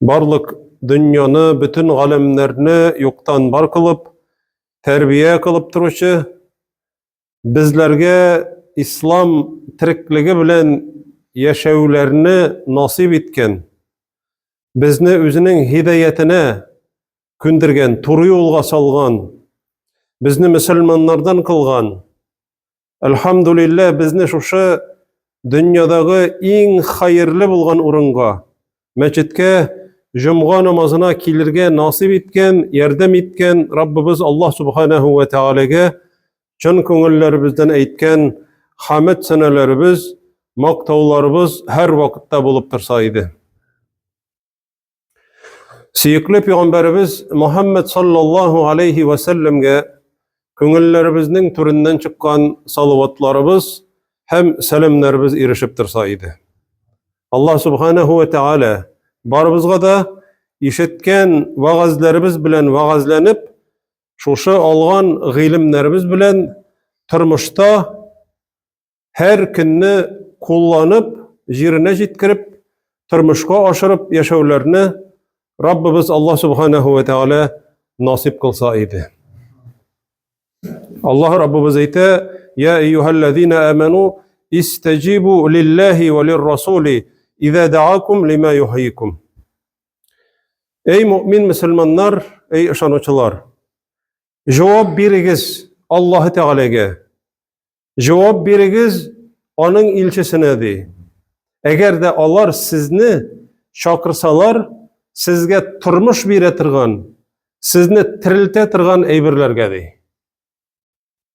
Барлык дөньяны, бөтен галәмнәрне юктан бар кылып, тәрбия кылып торучы, безләргә ислам тереклеге белән яшәүләрне насыйп иткән, безне үзенең һидаятенә күндергән, туры юлга салган, безне мөселманнардан кылган, Әлхәмдүлилләһ, безне шушы дөньядагы иң хәерле булган урынга, мәчеткә җомга намазына килергә насыйп иткән, ярдәм иткән Раббыбыз Аллаһ субханаһу ва тәгаләгә чын күңелләребездән әйткән хәмд сәнәләребез, мактауларыбыз һәр вакытта булып торса иде. Сөекле пәйгамбәребез Мухаммад саллаллаһу алейхи ва сәлләмгә күңелләребезнең түреннән чыккан салаватларыбыз һәм сәламнәребез ирешеп торса иде. Аллаһ субханаһу ва тааля барыбызга да ишеткән вагазләребез белән вагазләнеп, шушы алган гыйлемнәребез белән тормышта һәр көнне кулланып, җиренә җиткереп, тормышка ашырып яшәүләрне Раббыбыз Аллаһ Субханаһу ва Тааля насыйп кылса иде. Аллаһ Раббыбыз әйтә: "Я әйюһәлләзина аману истаҗибу лиллаһи ва лиррасули иза даакум лима юхйикум." Эй мөмин мөселманнар, эй ышанучылар, җавап бирегез Аллаһ Тәгаләгә Җавап бирегез аның илчесенә ди. Әгәр дә алар сезне чакырсалар, сезгә тормыш бирә торган, сезне терелтә торган әйберләргә ди.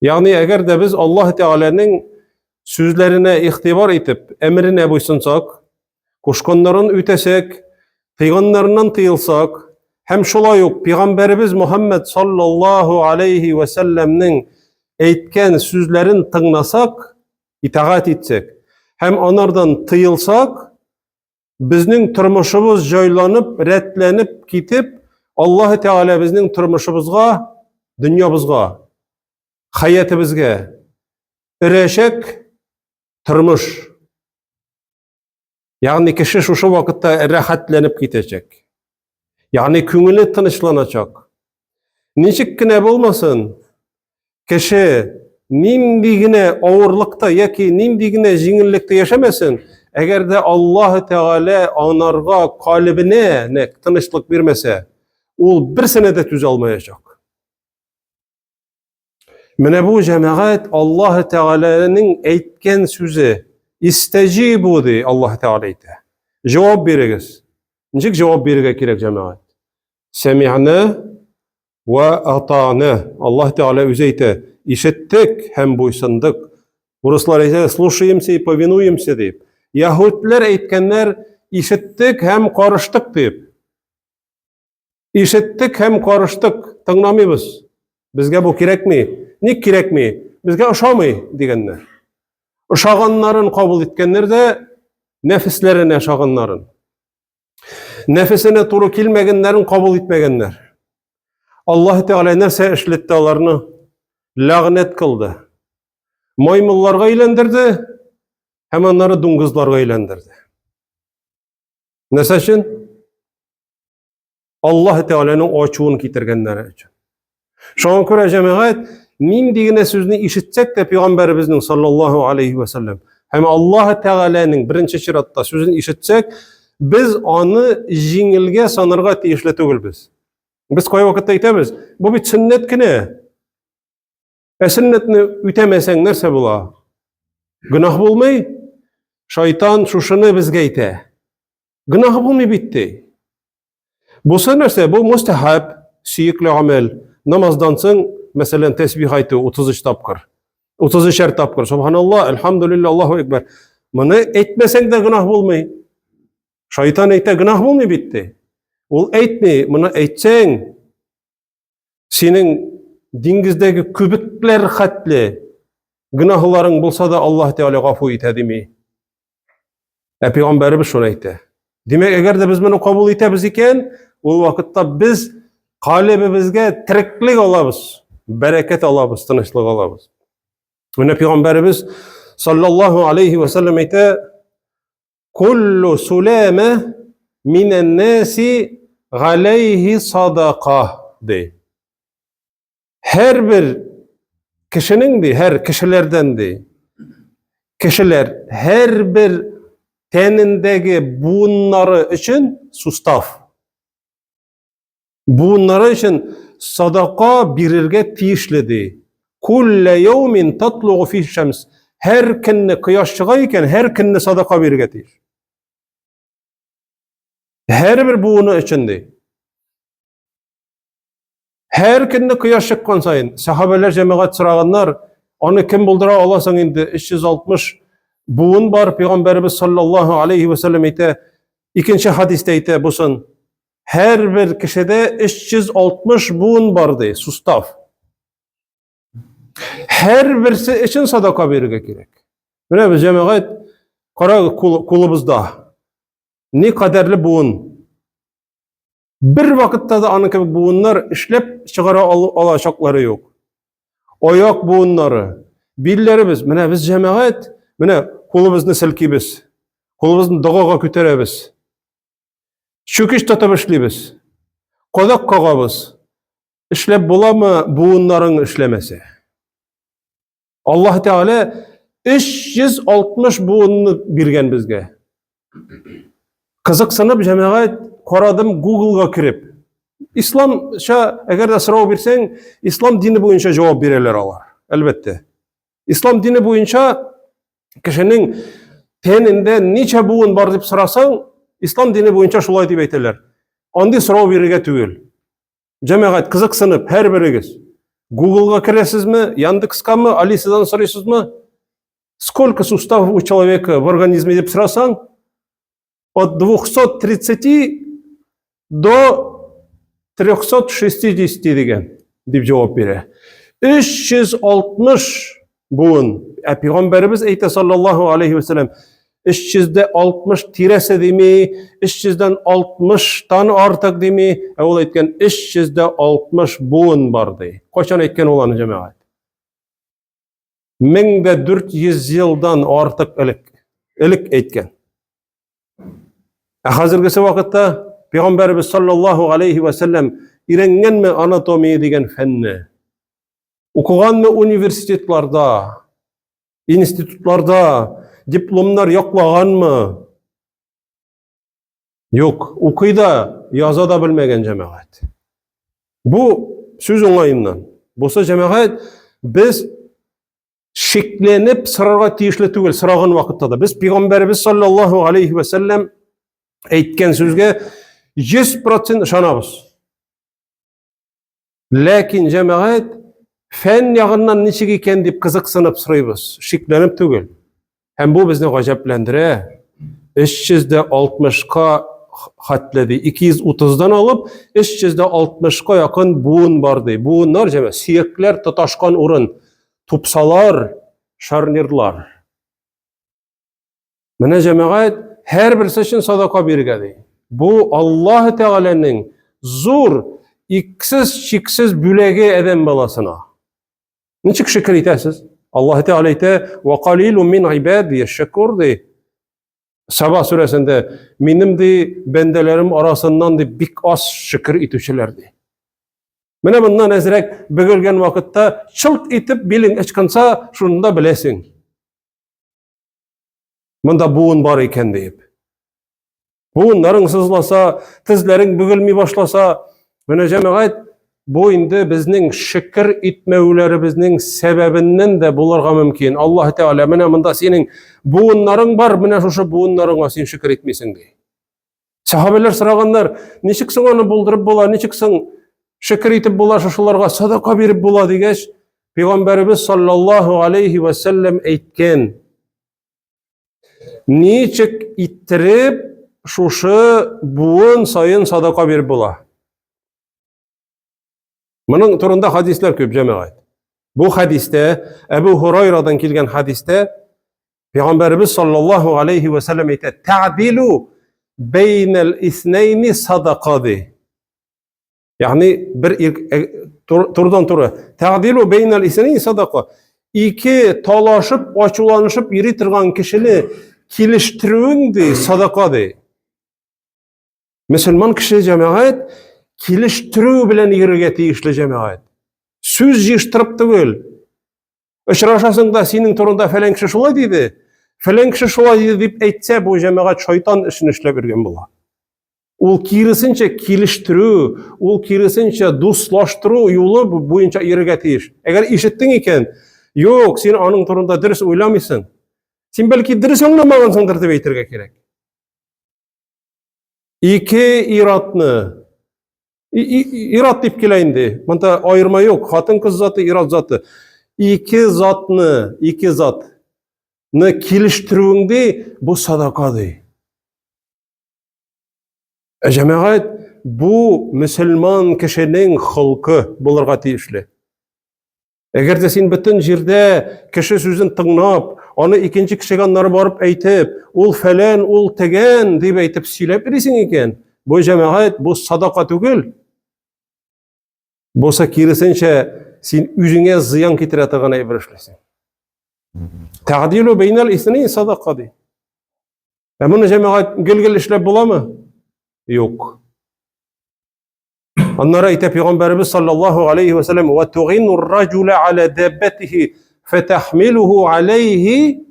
Ягъни әгәр дә без Аллаһ Тәгаләнең сүзләренә игътибар итеп, әмеренә буйсынсак, кушканнарын үтәсәк, тыйганнарыннан тыелсак һәм шулай ук пәйгамбәребез Мухаммад саллаллаһу алейхи ва сәлләмнең әйткән сүзләрен тыңласак, итагать итсәк һәм анардан тыелсак, безнең тормышыбыз җайланып, рәтләнеп китеп, Аллаһ Тәгалә безнең тормышыбызга, дөньябызга, хәятыбызга өрәчәк тормыш. Ягъни кеше шушы вакытта рәхәтләнеп китәчәк. Ягъни күңеле тынычланачак. Ничек кенә булмасын, кеше нинди генә авырлыкта яки нинди генә җиңеллектә яшәмәсен, әгәр дә Аллаһ Тәгалә анарга калебенә нәкъ тынычлык бирмәсә, ул берсенә дә түзә алмаячак. Менә бу җәмәгать Аллаһ Тәгаләнең әйткән сүзе. Истәҗибу ди Аллаһ Тәгалә әйтә. Җавап бирегез. Ничек җавап бирергә кирәк җәмәгать? Сәми'на ва атана. Аллаһ Тәгалә үзе әйтә. Ишеттек һәм буйсындык. Урыслар әйтә, слушаемся и повинуемся дип. Яһүдләр әйткәннәр, ишеттек һәм карыштык дип. Ишеттек һәм карыштык, тыңламыйбыз. Безгә бу кирәкми. Ник кирәкми? Безгә ошамый, дигәннәр. Ошаганнарын кабул иткәннәр дә, нәфесләренә ошаганнарын. Нәфесенә туры килмәгәннәрен кабул итмәгәннәр. Аллаһ Тәгалә нәрсә эшләтте аларны? Ләгънәт кылды. Маймылларга әйләндерде һәм аннары дуңгызларга әйләндерде. Нәрсә өчен? Аллаһ Тәгаләнең ачуын китергәннәре өчен. Шуңа күрә җәмәгать нинди генә сүзне ишетсәк тә пәйгамбәребезнең саллаллаһу алейхи ва саллям һәм Аллаһ Тәгаләнең беренче чиратта сүзен ишетсәк, без аны җиңелгә санарга тиешле түгелбез. Без кайвакытта әйтәбез, бу бит сөннәт кенә. Ә сөннәтне үтәмәсәң нәрсә була? Гөнаһ булмый. Шайтан шушыны безгә әйтә. Гөнаһ булмый бит ди. Бусы нәрсә? Бу мустахаб, сөекле гамәл. Намаздан соң, мәсәлән, тәсбих әйтү 33 тапкыр. 33 тапкыр. Субханалла, әлхәмдүлилләһ, Аллаһу акбар. Моны әйтмәсәң дә гөнаһ булмый. Шайтан әйтә, гөнаһ булмый бит ди. Ул әйтми, моны әйтсәң, синең диңгездәге күбекләр хәтле гөнаһларың булса да Аллаһ Тәгалә гафу итә дими. Ә пәйгамбәребез шуны әйтә. Димәк, әгәр дә без моны кабул итәбез икән, ул вакытта без калебебезгә тереклек алабыз, бәрәкәт алабыз, тынычлык алабыз. Менә пәйгамбәребез саллаллаһу алейхи ва саллям әйтә, "Куллу сулама минән наси галәйһи садака ди. Һәрбер кешенең ди, һәр кешеләрдән ди. Кешеләр һәрбер тәнендәге буыннары өчен сустав. Буыннары өчен садака бирергә тиешле ди. Куллә яумин татлугу фи шамс. Һәр көнне кояш чыга икән, һәр көнне садака бирергә тиеш. Һәрбер буыны өчен ди. Һәр көнне кояш чыккан саен сахабәләр җәмәгать сораганнар, аны кем булдыра ала соң инде 360 буын бар, пәйгамбәребез саллаллаһу алейхи ва саллям әйтә, икенче хадистә әйтә бусын. Һәрбер кешедә 360 буын бар ди, сустав. Һәрберсе өчен садака бирергә кирәк. Менә без җәмәгать карагыз кулыбызда ни кадәрле буын. Бер вакытта да аның кебек буыннар эшләп чыгара алачаклары юк. Аяк буыннары, билләребез, менә без җәмәгать, менә кулыбызны селкибез, кулыбызны догага күтәрәбез. Чүкеч тотып эшлибез. Кадак кагабыз. Эшләп буламы буыннарың эшләмәсә? Аллаһ Тәгалә 360 буынны биргән безгә. Кызыксынып җәмәгать карадым Google-га кереп. Исламча, әгәр дә сорау бирсәң, ислам дине буенча җавап бирәләр алар, әлбәттә. Ислам дине буенча кешенең тәнендә ничә буын бар дип сорасаң, ислам дине буенча шулай дип әйтәләр. Андый сорау бирергә түгел. Җәмәгать, кызыксынып, һәрберегез Google-га керәсезме, Яндекскамы, Алисадан сорыйсызмы? Сколько суставов у человека в организме дип сорасаң, от 230 до 360 дигән дип җавап бирә. 360 буын. Ә пәйгамбәребез әйтә саллаллаһу алейхи вәсәләм, 360 тирәсе дими, 360 тан артык дими, ә ул әйткән 360 буын бар ди. Кайчан әйткән ул аны җәмәгать? 1400 елдан артык элек элек әйткән. Ә хәзергесе вакытта пәйгамбәребез саллаллаһу алейхи вәсәләм өйрәнгәнме анатомия дигән фәнне? Укыганмы университетларда, институтларда дипломнар яклаганмы? Юк, укый да, яза да белмәгән җәмәгать. Бу сүз уңаеннан. Бусы җәмәгать без шикләнеп сорарга тиешле түгел, сораган вакытта да. Без пәйгамбәребез саллаллаһу алейхи ва сәлләм әйткән сүзгә 100% ышанабыз. Ләкин җәмәгать фән ягыннан ничек икән дип кызыксынып сорыйбыз, шикләнеп түгел. Һәм бу безне гаҗәпләндерә. 360-ка хәтле ди. 230-дан алып 360-ка якын буын бар ди. Буыннар җәмә сөякләр тоташкан урын, тупсалар, шарнирлар. Менә җәмәгать һәрберсе өчен садака бирергә ди. Бу Аллаһ Тәгаләнең зур, иксез чиксез бүләге адәм баласына. Ничек шөкер итәсез? Аллаһ Тәгалә әйтә: "Ва қалилу мин ибади шакур" ди. Саба сүрәсендә минем ди бәндәләрем арасыннан ди бик аз шөкер итүчеләр ди. Менә моннан әзрәк бөгелгән вакытта чылт итеп билең ычкынса, шунда беләсең. Монда буын бар икән диеп. Буыннарың сызласа, тезләрең бөгелми башласа, менә җәмәгать, бу инде безнең шөкер итмәүләребезнең сәбәбеннән дә булырга мөмкин. Аллаһ Тәгалә, менә монда синең буыннарың бар, менә шушы буыннарыңа син шөкер итмисең ди. Сахабәләр сораганнар, ничек соң аны булдырып була, ничек соң шөкер итеп була, шушыларга садака биреп була дигәч, Пәйгамбәребез саллаллаһу алейхи ва сәлләм әйткән, ничек иттереп шушы буын саен садака биреп була? Моның турында хадисләр күп, җәмәгать. Бу хадистә Әбу Һурайрадан килгән хадистә Пәйгамбәребез саллаллаһу алейхи ва сәлләм әйтә: "Та'дилу бәйнәл иснәйни садака" ди. Ягъни бер э, турыдан туры Та'дилу бәйнәл иснәйни садака. Ике талашып, ачуланышып йөри торган кешене килештерүең ди, садака ди. Мөселман кеше җәмәгать килештерү белән йөрергә тиешле җәмәгать. Сүз җыештырып түгел. Очрашасың да синең турында фәлән кеше шулай диде, фәлән кеше шулай диде дип әйтсә, бу җәмәгать шайтан эшен эшләп йөргән була. Ул киресенчә килештерү, ул киресенчә дуслаштыру юлы буенча йөрергә тиеш. Әгәр ишеттең икән, юк, син аның турында дөрес уйламыйсың. Син бәлки дөрес аңламагансыңдыр дип әйтергә кирәк. Ике иратны ират дип килә инде. Монда аерма юк. Хатын-кыз заты, ират заты. Ике затны, ике затны килештерүең ди, бу садака ди. Ә җәмәгать бу мөселман кешенең холкы булырга тиешле. Әгәр дә син бөтен җирдә кеше сүзен тыңлап, аны икенче кешегә аннары барып әйтеп, ул фәлән, ул тегән дип әйтеп сөйләп йөрисең икән, бу җәмәгать, бу садака түгел. Булса киресенчә, син үзеңә зыян китерә торган әйбер эшлисең. Тәгъдилу бәйнәл иснәйн садака ди. Ә моны җәмәгать гел-гел эшләп буламы? Юк. Аннары әйтә пәйгамбәребез саллаллаһу алейхи ва саллям: "Ва тугину ар-раҗула аля даббатихи фатахмилуху алейхи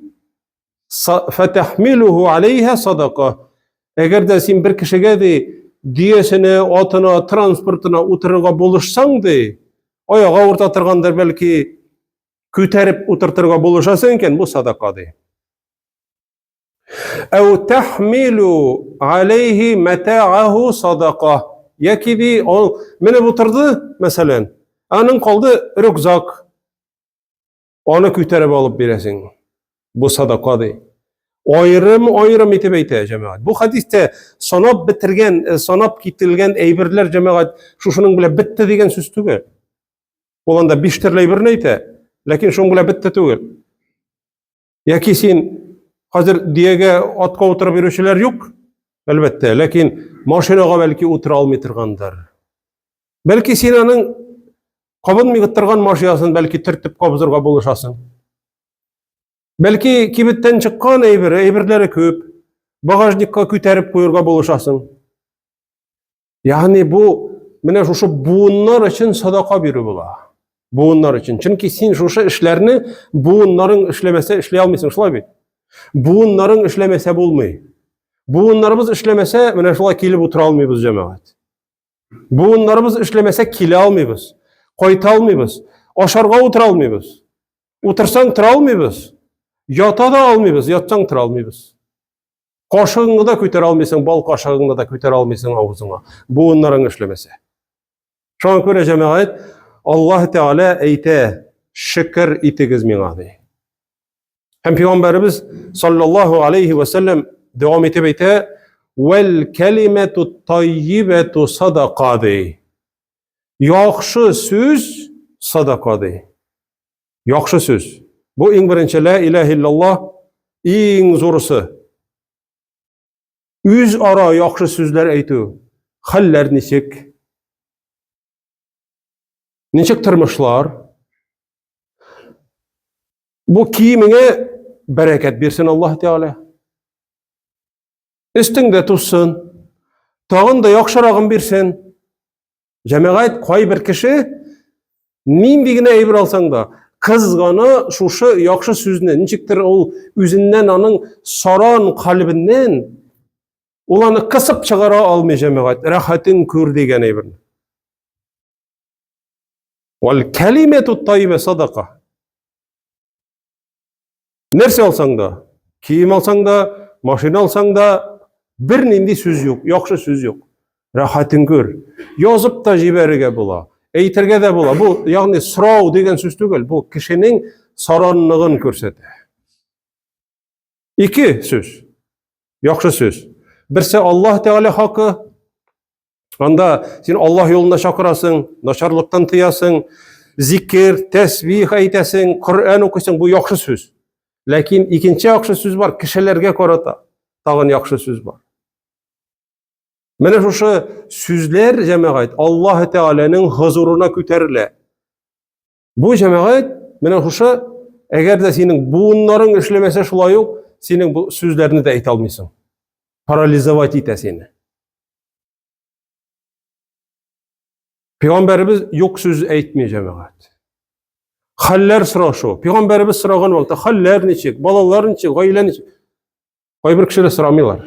фатахмилуху алейха садака." Әгәр дә син бер кешегә ди, дөясенә, атына, транспортына утырырга булышсаң ди, аягы авырта торгандыр бәлки, күтәреп утыртырга булышасың икән, бу садака ди. Әү тәхмилу алейхи мәтәгәһу садака. Яки ди, ул менеп утырды, мәсәлән, аның калды рюкзак. Аны күтәреп алып бирәсең. Бу садака ди. Аерым-аерым итеп әйтә җәмәгать. Бу хәдистә санап бетергән, э, санап кителгән әйберләр җәмәгать шушының белән бетте дигән сүз түгел. Ул анда биш төрле әйберне әйтә, ләкин шуның белән бетте түгел. Яки син хәзер дөягә атка утырып йөрүчеләр юк, әлбәттә, ләкин машинага бәлки утыра алмый торгандыр. Бәлки син аның кабынмый торган машинасын бәлки төртеп кабызырга булышасың. Бәлки кибеттән чыккан әйбер, әйберләре күп, багажникка күтәреп куерга булышасың. Ягъни бу менә шушы буыннар өчен садака бирү була. Буыннар өчен. Чөнки син шушы эшләрне буыннарың эшләмәсә эшли алмыйсың, шулай бит? Буыннарың эшләмәсә булмый. Буыннарыбыз эшләмәсә, менә шулай килеп утыра алмыйбыз, җәмәгать. Буыннарыбыз эшләмәсә килә алмыйбыз, кайта алмыйбыз, ашарга утыра алмыйбыз. Утырсаң тора алмыйбыз. Ята да алмыйбыз, ятсаң тора алмыйбыз. Кашыгыңны да күтәрә алмыйсың, бал кашыгыңны да күтәрә алмыйсың авызыңа. Буыннарың эшләмәсә. Шуңа күрә җәмәгать Аллаһ Тәгалә әйтә, шөкер итегез миңа ди. Һәм пәйгамбәребез саллаллаһу алейхи ва саллям дәвам итеп әйтә, вәл калимату таййибату садака ди. Яхшы сүз садака ди. Яхшы сүз. Бу иң беренче лә илаһ иллаллаһ иң зурысы. Үз ара яхшы сүзләр әйтү. Хәлләр ничек? Ничек тормышлар? Бу киемеңә бәрәкәт бирсен Аллаһ Тәгалә. Өстеңдә тузсын. Тагын да яхшырагын бирсен. Җәмәгать кайбер кеше нинди генә әйбер алсаң да, кызгана шушы яхшы сүзне, ничектер ул үзеннән аның саран калебеннән ул аны кысып чыгара алмый җәмәгать, рәхәтен күр дигән әйберне. Вал калимату тайиба садака. Нәрсә алсаң да, кием алсаң да, машина алсаң да, бер нинди сүз юк, яхшы сүз юк. Рәхәтен күр. Язып та җибәрергә була, әйтергә дә була. Бу, ягъни сорау дигән сүз түгел, бу кешенең саранлыгын күрсәтә. Ике сүз. Яхшы сүз. Берсе Аллаһ Тәгалә хакы, Анда син Аллаһ юлында чакырасың, начарлыктан тыясың, зикер, тәсбих әйтәсең, Коръән укыйсың, бу яхшы сүз. Ләкин икенче яхшы сүз бар, кешеләргә карата тагын яхшы сүз бар. Менә шушы сүзләр җәмәгать Аллаһ Тәгаләнең хозурына күтәрелә. Бу җәмәгать менә шушы әгәр дә синең буыннарың эшләмәсә шулай ук синең бу сүзләрне дә әйтә алмыйсың. Парализовать итә сине. Пәйгамбәребез юк сүз әйтми, җәмәгать. Хәлләр сорашу. Пәйгамбәребез сораган вакытта хәлләр ничек, балалар ничек, гаилә ничек? Кайбер кешеләр сорамыйлар.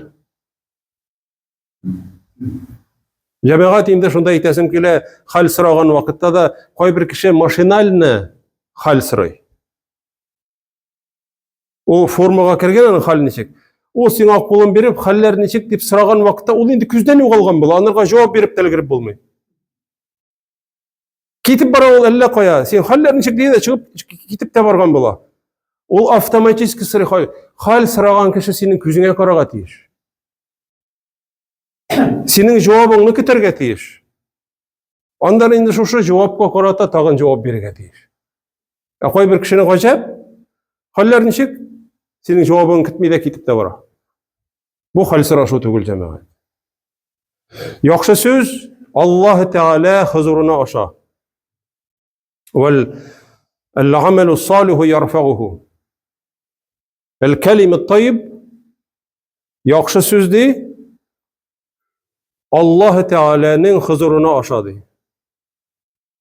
Җәмәгать инде шунда әйтәсем килә, хәл сораган вакытта да кайбер кеше машинально хәл сорый. Ул формага кергән аның хәл ничек? Ул сиңа кулын биреп, хәлләр ничек дип сораган вакытта ул инде күздән югалган була, анарга җавап биреп тә өлгереп булмый. Китеп бара ул әллә кая. Син хәлләр ничек дигәндә чыгып китеп тә барган була. Ул автоматически сорый хәл. Хәл сораган кеше синең күзеңә карарга тиеш. Синең җавабыңны көтәргә тиеш. Андан инде шушы җавапка карата тагын җавап бирергә тиеш. Ә кайбер кешене гаҗәп, хәлләр ничек? Синең җавабыңны көтми дә китеп тә бара. Бу хәл сорашу түгел, җәмәгать. Яхшы сүз Аллаһ Тәгалә хозурына аша. Вәл әл-гамәлу салиху ярфагуху. Әл-калиму тайиб яхшы сүз ди Аллаһ Тәгаләнең хозурына аша ди.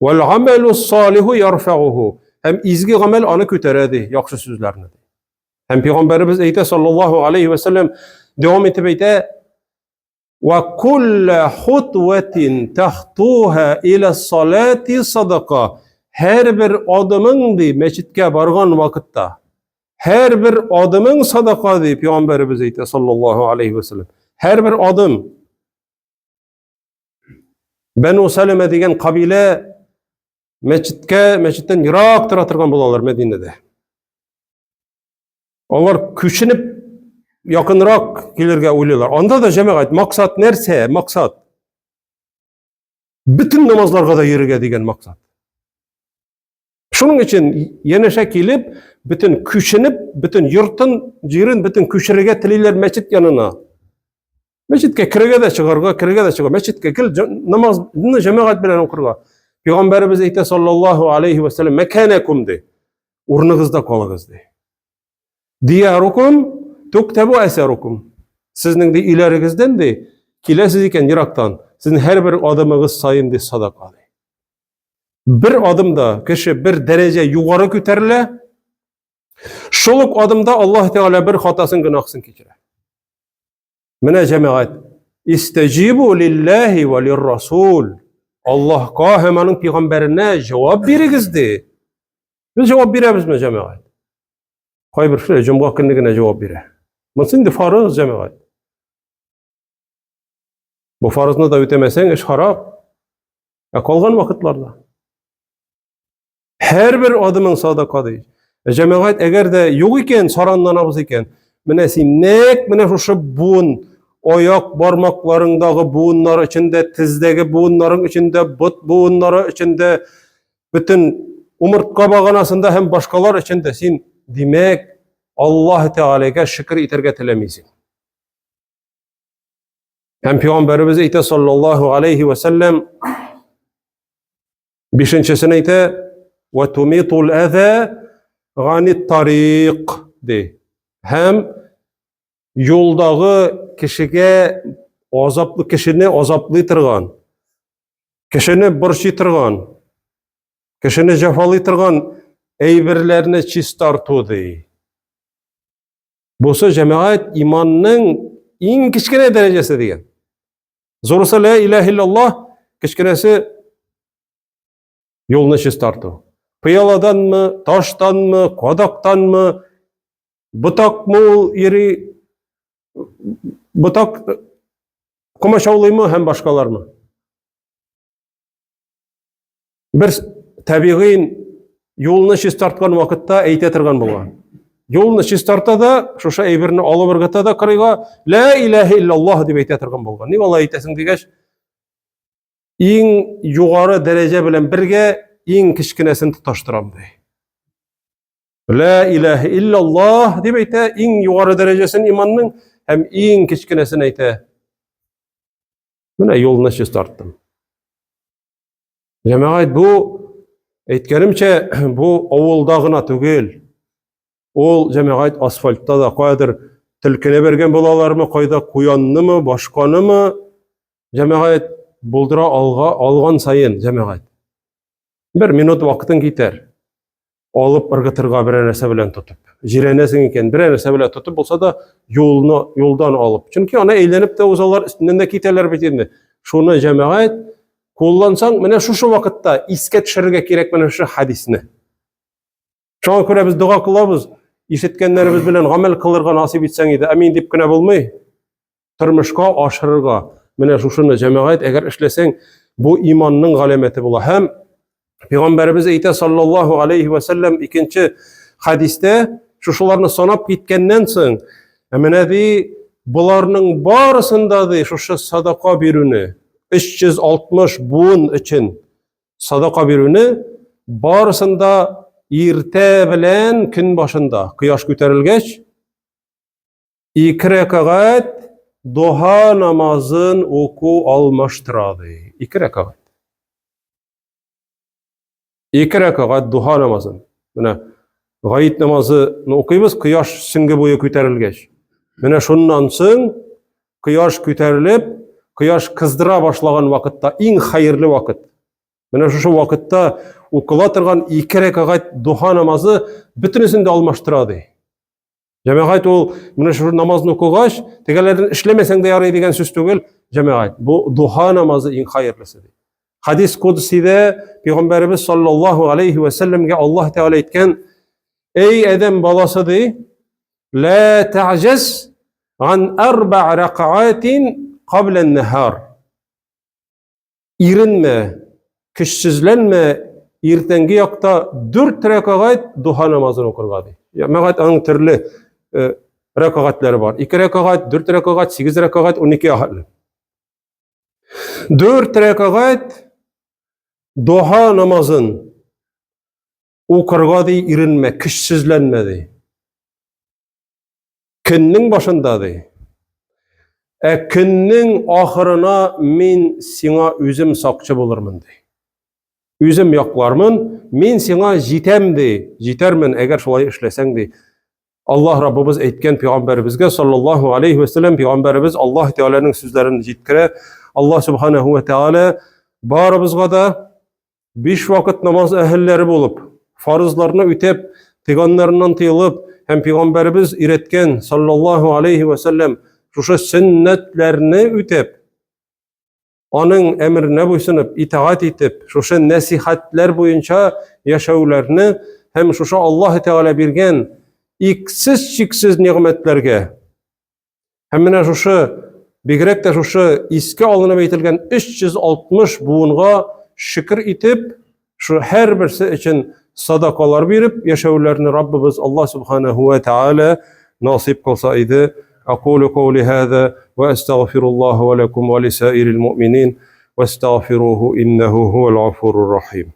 Вәл гамәлу салиху ярфагуху. Һәм изге гамәл аны күтәрә ди, яхшы сүзләрне ди. Һәм пәйгамбәребез әйтә саллаллаһу алейхи ва саллям дәвам итеп әйтә: "Ва кулла хутватин тахтуха ила салати садака." Һәрбер адымың ди мәчеткә барган вакытта, һәрбер адымың садака ди пәйгамбәребез әйтә саллаллаһу алейхи ва саллям. Һәрбер адым. Бәну Салема дигән кабилә мәчеткә, мәчеттән ерак тора торган булалар Мәдинәдә. Алар күченеп якынрак килергә уйлыйлар. Анда да җәмәгать максат нәрсә? Максат. Бөтен намазларга да йөрергә дигән максат. Шуның өчен янәшә килеп, бөтен күченеп, бөтен йортын, җирен бөтен күчерергә телиләр мәчет янына. Мәчеткә керергә дә чыгарга, керергә дә чыгарга. Мәчеткә кил, намазны җәмәгать белән укырга. Пәйгамбәребез әйтә саллаллаһу алейхи ва саллям, мәканәкум ди. Урыныгызда калыгыз ди. Диярукум туктабу әсәрукум. Сезнең ди өйләрегездән ди киләсез икән ерактан, сезнең һәрбер адымыгыз саен ди садака ди. Бер адымда кеше бер дәрәҗә югары күтәрелә, шул ук адымда Аллаһ Тәгалә бер хатасын, гөнаһсын кичерә. Менә җәмәгать, истәҗибу лиллаһи ва лиррасул. Аллаһка һәм аның пәйгамбәренә җавап бирегез ди. Без җавап бирәбезме, җәмәгать? Кайбер кешеләр җомга көнне генә җавап бирә. Монысы инде фарыз, җәмәгать. Бу фарызны да үтәмәсәң, эш харап. Ә калган вакытларда һәрбер адымың садака ди. Ә җәмәгать әгәр дә юк икән, саранланабыз икән, менә син нәкъ менә шушы буын, аяк бармакларыңдагы буыннар эчендә, тездәге буыннарың эчендә, бот буыннары эчендә, бөтен умыртка баганасында һәм башкалар эчендә син, димәк, Аллаһ Тәгаләгә шөкер итәргә теләмисең. Һәм пәйгамбәребез әйтә саллаллаһу алейхи ва саллям бишенчесен әйтә ва тумитул әзә гани тарик ди. Һәм юлдагы кешегә азаплы кешене азаплый торган, кешене борчый торган, кешене җәфалый торган әйберләрне чистарту ди. Бусы җәмәгать иманның иң кечкенә дәрәҗәсе дигән. Зурысы ла илаһ иллаллаһ, кечкенәсе юлны чистарту. Пыяладанмы, таштанмы, кадактанмы, ботакмы ул йөри, ботак комачаулыймы һәм башкалармы. Бер табигыйн юлны чистарткан вакытта әйтә торган булган. Юлны чистарта да, шушы әйберне алып ыргыта да кырыйга, ла илаһа иллаллаһ дип әйтә торган булган. Ник алай әйтәсең дигәч, иң югары дәрәҗә белән бергә иң кечкенәсен тоташтырам ди. Ла илаһа иллаллаһ дип әйтә, иң югары дәрәҗәсен иманның һәм иң кечкенәсен әйтә. Менә юлны чистарттым. Җәмәгать бу әйткәнемчә, бу авылда гына түгел. Ул җәмәгать асфальтта да каядыр төлкене бергән булалармы, кайда куяннымы, башканымы? Җәмәгать булдыра алга алган саен, җәмәгать. Бер минут вакытың китәр. Алып ыргытырга берәр нәрсә белән тотып. Җирәнәсең икән, берәр нәрсә белән тотып булса да, юлны юлдан алып. Чөнки аны әйләнеп тә узалар, өстеннән дә китәләр бит инде. Шуны җәмәгать куллансаң, менә шушы вакытта искә төшерергә кирәк менә шушы хадисне. Шуңа күрә без дога кылабыз, ишеткәннәребез белән гамәл кылырга насыйп итсәң иде. Амин дип кенә булмый. Тормышка ашырырга. Менә шушыны җәмәгать әгәр эшләсәң, бу иманның галәмәте була. Һәм Пәйгамбәребез әйтә саллаллаһу алейхи ва саллям икенче хадистә шушыларны санап киткәннән соң, ә менә ди боларның барысын да ди шушы садака бирүне 360 буын өчен садака бирүне барысын да иртә белән көн башында кояш күтәрелгәч Ике рәкәгать доха намазын уку алмаштыра ди. Ике рәкәгать. Ике рәкәгать духа намазын. Менә гаит намазын укыйбыз, кояш сөңге буе күтәрелгәч. Менә шуннан соң кояш күтәрелеп, кояш кыздыра башлаган вакытта иң хәерле вакыт. Менә шушы вакытта укыла торган ике рәкәгать духа намазы бөтенесен дә алмаштыра ди. Җәмәгать ул менә шушы намазны укыгач, тегеләрдән эшләмәсәң дә ярый дигән сүз түгел, җәмәгать. Бу духа намазы иң хәерлесе ди. Хадис кудсидә пәйгамбәребез саллаллаһу алейхи ва сәлләмгә Аллаһ Тәгалә әйткән: "Эй адәм баласы ди, ла та'җаз ан арба ракаатин кабла ан-нахар." Иренмә, көчсезләнмә, иртәнге якта дүрт рәкәгать духа намазын укырга ди. Җәмәгать аның төрле э, рәкәгатьләре бар. Ике рәкәгать, дүрт рәкәгать, сигез рәкәгать, 12 рәкәгать. Дүрт рәкәгать духа намазын укырга ди, иренмә, көчсезләнмә ди. Көннең башында ди. Ә көннең ахырына мин сиңа үзем сакчы булырмын ди. Үзем яклармын, мин сиңа җитәм ди, җитәрмен, әгәр шулай эшләсәң ди. Аллаһ Раббыбыз әйткән пәйгамбәребезгә саллаллаһу алейхи ва сәлләм пәйгамбәребез Аллаһ Тәгаләнең сүзләрен җиткерә. Аллаһ субханаһу ва тәгалә барыбызга да Биш вакыт намаз әһелләре булып, фарызларны үтәп, тыйганнарыннан тыелып һәм пәйгамбәребез өйрәткән саллаллаһу алейхи ва сәлләм шушы сөннәтләрне үтәп, аның әмеренә буйсынып, итагать итеп, шушы нәсихәтләр буенча яшәүләрне һәм шушы Аллаһ Тәгалә биргән иксез-чиксез нигъмәтләргә Һәм менә шушы, бигрәк тә шушы искә алынып әйтелгән 360 буынга шөкер итеп, шу һәрберсе өчен садакалар биреп яшәүләрне Раббыбыз Аллаһ субханаһу ва тааля насыйп кылса иде. Акулу каули хаза ва астагфируллаһа ва лакум ва лисаирил муъминин вастагфируху иннаху хувал гафурур рахим.